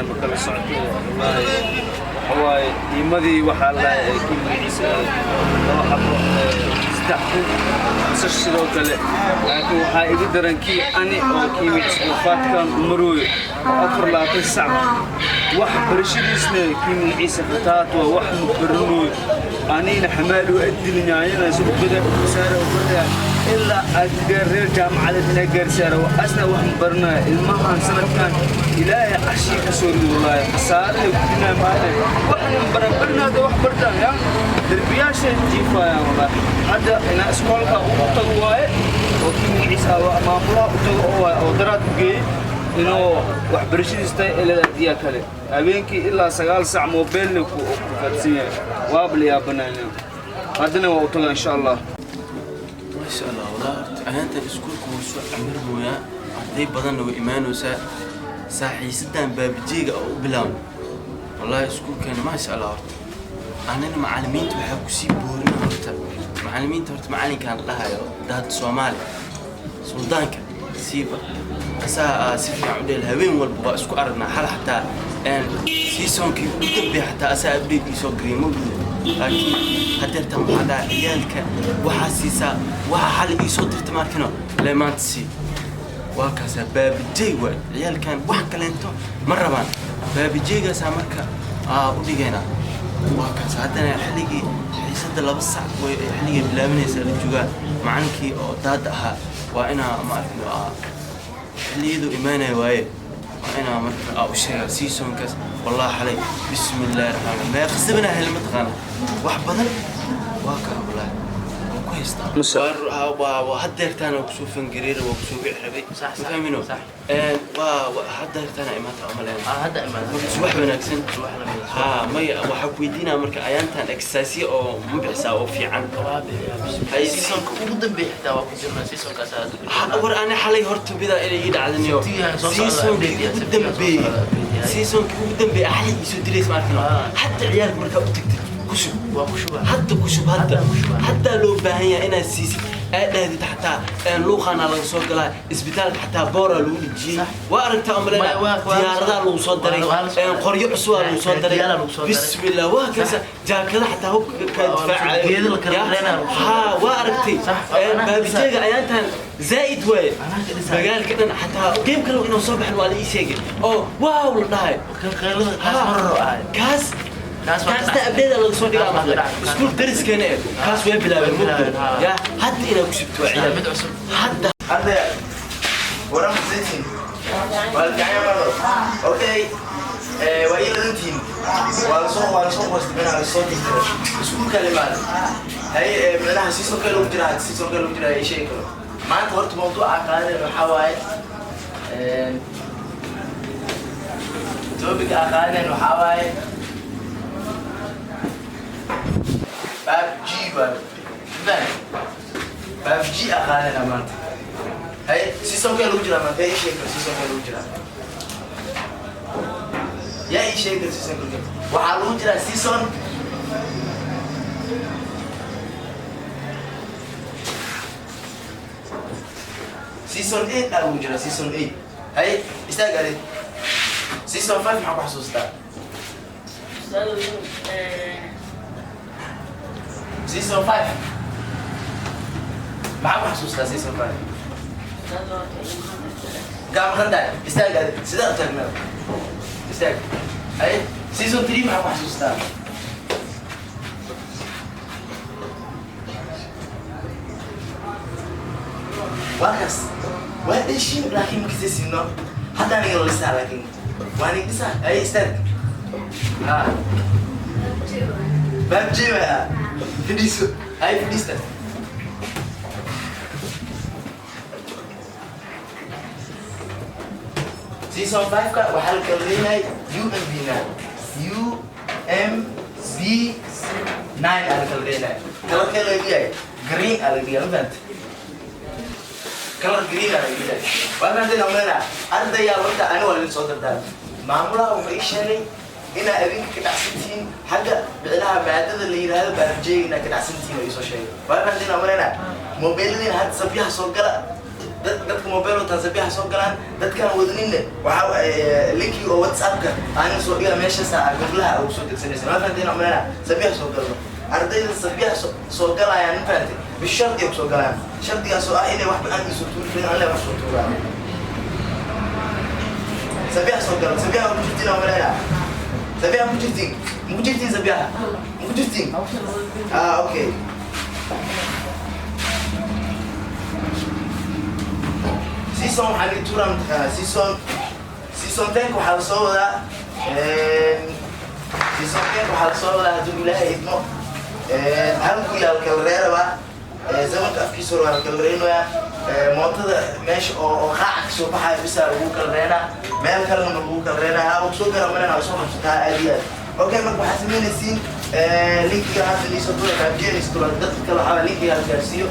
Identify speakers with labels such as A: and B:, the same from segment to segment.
A: Anina ma kala socoto wallaahi. Waxa waaye qiimadii waxaa la kii magaciisa laba xabo 3000, basasha sidoo kale. Laakiin waxaa iga daran kii ani oo kii magaciisa faatkan umarooyo oo 24 sac wax barashadiisna kii magaciisa fataat waa wax ma baranooyo. Anina xamaal u adilin yaanyada suuqada u saara u badaya ilaa aad gaar reer jaamacadeed inaa gaarsiyaara asna wax ma baranaya. Ilmahan sanadkan Ilaahay cashii ka soo rido wallaahi, khasaare ku dinaa maane waxna baran barnaada wax bartaan ya darbiyaashay jiifayaan wallaahi. Hadda inaa iskoolka ugu tago waaye oo kii magaciisa maamulaha u tago oo waaye oo daraad u geeyey inuu waxbarashadiis tahay eladaadiyaa kale habeenkii ilaa 9 sac moobeelna ku faadsan yahay, waaba la yaabanayna. Haddana waa u tagaa insha Allah.
B: Maasha Allah, walaa horta ahaantan iskuulka wuu soo camirmooyaa, arday badanna way imaanaysaa. Saaxiisadan PUBG-ga oo u bilaabno wallahi iskuulkeena, maasha Allah. Horta anina macallimiinta waxaa kusii boorina, horta macallimiinta, horta macallinkaan la dhahayo daad Soomaali suldaanka siiba asaa si fiican u dheel. Habeen walba waa isku aragnaa. Xal xataa seasonkii ugu dambeeya xataa asaa update ii soo gariyay ma gudo. Laakiin hadeertan waxaa dhaha ciyaalka waxaa siisaa waxaa xali ii soo dirta maarkino lee maanta sii waa kaasaa PUBG waay. Ciyaalkan wax kaleento ma rabaan, PUBG-gaasaa marka u dhigaynaa. Waa kaas haddana xilligii xiisadda 2 sac way xilligay bilaabanaysaa la joogaa. Macalinkii oo daada ahaa waa inaa maarkino xilliyadu imaanaya waaye, waa inaa marka u sheegaa seasonkaas. Wallahi xalay bismi illaahi raxmaan meeqa sabanaa helay mataqaana, wax badan waa kaa wallahi waa ku haystaa. Waa haddeertaan waa kusoo fangareera, waa kusoo wici rabay.
C: Sax,
B: ma fahmino?
C: sax.
B: Waa haddeertaana imaata umaleyn.
C: Hadda imaada.
B: Marka subax wanaagsan.
C: Subax wanaagsan.
B: Ha maya, waxaa ku weydiinaa marka ayaantan exercise oo ma bixisaa oo fiican?
C: Waa bixiyaa.
B: Hay.
C: Seasonka ugu dambeeya xitaa waa ku jirnaa, seasonkaas hadda ku
B: Ha,
C: jirnaa.
B: War ani xalay horta bidaa inay ii dhacdaniyo.
C: Sabtiga soo socda
B: seasonkii
C: update
B: ugu
C: ya, sabtiga soo
B: dambeeyey
C: socda update yahay.
B: Seasonkii ugu dambeeyey xalay iisoo dilays ma arkino. Hadda ciyaalka markaa u tagtid ku shub.
C: Waa ku shubaa.
B: Hadda ku shub hadda.
C: Hadda ku shubaa.
B: Haddaa loo baahan yahay inaad siisid, aad dhahdid xataa luuqaana laga soo galaa isbitaalka, xataa booraa lagu dhijiyey. Waa aragtaa umalena.
C: Waa
B: diyaaradaha lagu soo daray.
C: Waa la soo daray.
B: Qoryo cusubaa lagu soo daray.
C: Gaariyaala lagu soo daray.
B: Bismillah, waa kaasa jaakada xataa hubka kaa difaacayo.
C: Geedo la kala reynaa lagu soo
B: ha
C: daray.
B: Waa aragtay.
C: Sax, anaa ka dhisaa.
B: PUBG-ga ayaantan zaa'id waaye.
C: Anaa ka dhisaa.
B: Magaalka dhan xataa game kale inuu soo baxin waa la ii sheegay oo wow la dhahay.
C: Kan qaylada kaas mararo ahay.
B: Kaas.
C: Kaas waa ka
B: kaasna
C: dhacay.
B: update laga soo dhigaa
C: Kaas waa ka
B: maqlay.
C: dhacay.
B: Iskuul dariskeena eh kaas way bilaabeen.
C: Way bilaabeen,
B: mugdo
C: ha.
B: ya hadda inaad ku shubto waa ciyaal.
C: Mid cusub.
B: Hadda.
D: Ardaya, waran xusaytiin waa la fiican yahay. Okay, waa ii ladantihiin, waa lasoo qoostay, micnaha lasoo tirtiray iskuulka limaada. Haye, micnaha seasonkee lagu jiraa hadda? Seasonkee lagu jiraa ii sheegi karo maanta? Horta mawduuca qaadanayna waxaa waaye, topic aan qaadanayna waxaa waaye PUBG waaye. Faham? PUBG aan qaadanayna maanta. Haye, seasonkee lagu jiraa maanta? Yaa ii sheegi karo seasonkee lagu jiraa? Yaa ii sheegi karo seasonka lagu jiraa? Waxaa lagu jiraa season 8 aa lagu jiraa, season 8. Haye, istaag adi. Season 5 maxaa ku xasuustaa? Season 5 maxaa ku xasuustaa? Season 5 gaa maqan tahay. Istaag adi, sidaa u taagnaa, istaag. Haye, season 3 maxaa ku xasuustaa? Waa kaas, waa dheshin, laakiin makasaysiino hadda aniga lisaa, laakiin waa nig dhisaa. Haye, istaag. Ha, PUBG waa. Fadhiiso. Haye, fadhiista. Season 5-ka waxaa la kala leeyahay UMB 9, UMB 9 aa la kala leeyahay. Colorkee laga yahay? Green aa laga dhigaa, ma fahanta? Color green aa laga dhigaa, waa fahanteen amleena. Ardayaa, horta ani waa idin soo dardaa. Maamulaha wuxuu ii sheegay inaa adinka ka dhacsantihiin xagga micnaha maadada la yidhaahdo PUBG-ga, inaa ka dhacsantihiin oo iisoo sheegay. Waa fahanteen amleena. Mobeeladiina hadda sabyaha soo gala. Dadka mobile wataan Sabiixa soo galaan, dadkaan wadaninne waxaa linkiga oo WhatsAppka aanin soo dhigaa meeshaas goblaha ugu soo degsanaysa. Ma fahanteen? Umalena Sabiixa soo galno. Ardayda Sabiixa soo galayaan, ma fahantay, bishardi ku soo galayaan, shardigaas oo ah inay waxba aan soo tuuri karin, aan le wax soo tuuraan. Sabiixa soo galo. Sabiixa ku jirtiin umalena. Sabiixa ku jirtiin, ma ku jirtiin? Sabiixa ma ku jirtiin? Ah, okay. Season waxaa laga tuuraa, mataqaanaa, season 10-ka waxaa lasoo wadaa. Season 10-ka waxaa lasoo wadaa, hadduu Ilaahay idmo, hal guri aa lakala reerabaa. Zamanka afkiisa hore waa lakala reenayaa. Mootada meesha oo qaaca kasoo baxaayo bisaa lagu kala reenaa, meel kalena ma lagu kala reenaa. Haa, soo gara malena, soo qabsataa aad iyo aad. Okay, marka waxaa samaynaysiin linkiga hadda liisoo tura, kaabjeenaysa tura. Dadka kale waxaa linkiga la gaarsiiyo.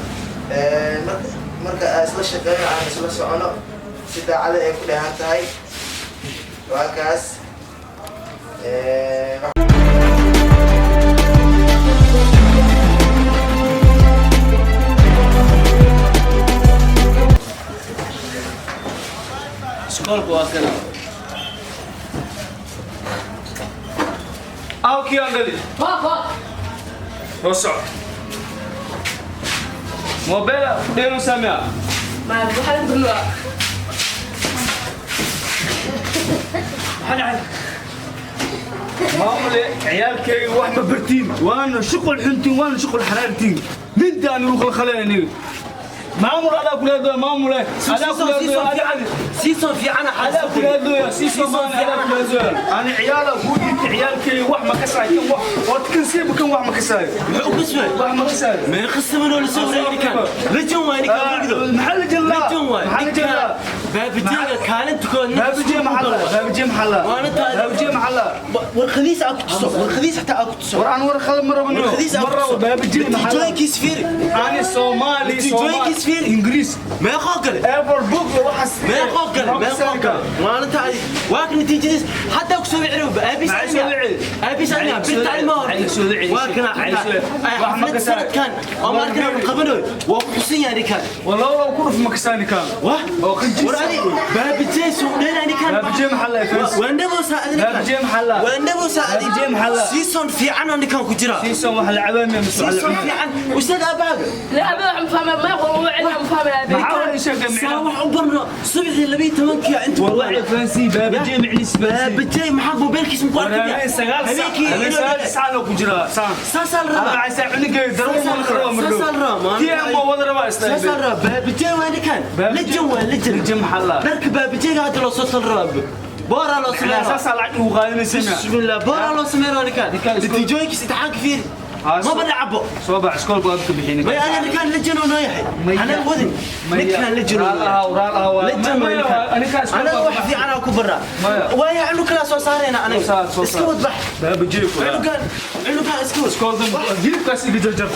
D: Marka aan isla shaqeyno, aan isla socono si daacada ay ku dheehan tahay. Waa kaas.
A: Iskoolka waa kana. Awkii aan dhali. Soo soco. Mobile ku dheelo samia.
E: Ma waxaan gurnuwa.
A: Maxaa dhacay? Maamule, ciyaalkayga wax ma bartiin, waana shuqul xuntiin, waana shuqul xaraartiin. Nintaan igu khalkhalayni. Maamul, adaa kula hadlooya. Maamule, adaa kula hadlooya. Adaa
B: Season fiican.
A: Adaa kula hadlooya. Sii Soomaali adaa kula hadlooya. Ani ciyaala kuu dhiibtay, ciyaalkayga wax ma kasaayo. Kan wax ood kan siiba, kan wax ma kasaayo.
B: Muxuu ku soo
A: Wax ma kasaayo.
B: Meeqa sano la soo wareegay ninkan? Lejan waay ninkan, mugdo.
A: Maxaa la jallaa?
B: Lejan waay.
A: Maxaa la jallaa?
B: Baabajeega kaalinta kood.
A: Baabajee maxaa la? Baabajee maxaa la?
B: Waana tahay.
A: Baabajee maxaa la?
B: Warqadiis aa ku tuso, warqadiis xataa aa ku tuso.
A: War aan warqada ma rabno.
B: Warqadiis aa
A: Ma
B: ku
A: rabo
B: tuso.
A: baabajee maxaa la?
B: Natiijooyinkiis fiiri.
A: Ani Soomaali.
B: Natiijooyinkiis fiiri.
A: Ingiriis.
B: Meeqoo kale?
A: Ever book waxaas.
B: Meeqoo kale? Meeqoo kale? Maalinta ay waa ka natiijadiis haddaa ku soo wiciri aabiis.
A: Maxay soo wici?
B: Aabiis aniga bir tacliima hor.
A: Maxay soo wici?
B: Waa kana
A: Maxay soo wici?
B: ay
A: Wax ma
B: xaflad
A: kasaayo.
B: sanadkan oo markan aan qabanayo waa ku xusan yahay ninkan.
A: والله لو كرف مكساني كان
B: Wah.
A: Oo qanjiis.
B: War ani baabijee soo dheelaa ninkan.
A: Baabijee maxaa la fes?
B: Waa naboosa adina.
A: Baabijee maxaa la?
B: Waa naboosa adina.
A: Baabijee maxaa la?
B: Season fiican oo ninkan ku jira.
A: Season wax la cabaamaya mise wax la
B: Season
A: cunaya?
B: fiican. Ustaad aabaaga.
E: La abe waxaan fahmay ma qoro waxaan fahmay abe.
A: Maxaa la sheegay
B: Saa
A: micnaha?
B: wax u barno subaxii 12-kii inta
A: والله فانسي baabijee micnihiis fancy.
B: Baabijee maxaa mobilkiisa ku arkaya?
A: Habeen 9 saac, habeen 9 saac loo ku jiraa saan.
B: Saasaa la rabaa.
A: Arbaca saac cunugay darwo ma la rabaa mar dhow.
B: Saasaa la rabaa.
A: Tii ama wada rabaa isla.
B: Saasaa la rabaa. Baabijee waa ninkan.
A: Baabijee.
B: Lejan waa lejan.
A: Lejan maxaa la?
B: Dharka baabijeega hadda loo soo tal rabaa. Booraa loo sameyn rabaa.
A: Saasaa lacag ugu qaadanaysa.
B: Bismillah, booraa loo sameyn rabaa ninkan.
A: Ninkan
B: Natiijooyinkiisa imtixaanka fiiri.
A: Haa,
B: Maba dhacbo.
A: Soo bax iskoolka waad ka bixin.
B: May ana ninkan lejan oo noo yahay. Anaa wadin. Ninkan lejan oo noo yahay.
A: Raal ahaa waa.
B: Lejan waa ninkan.
A: Aniga iskoolka
B: Anaga wax fiican aan ku baraa.
A: Maya.
B: Waaya cunug kala soo saarayna anaga.
A: Soo saar, soo
B: Iska
A: saar.
B: wad bax.
A: Baabijee ku.
B: Cunugan iska wad.
A: Iskoolkan hilibkaas iga jarjar.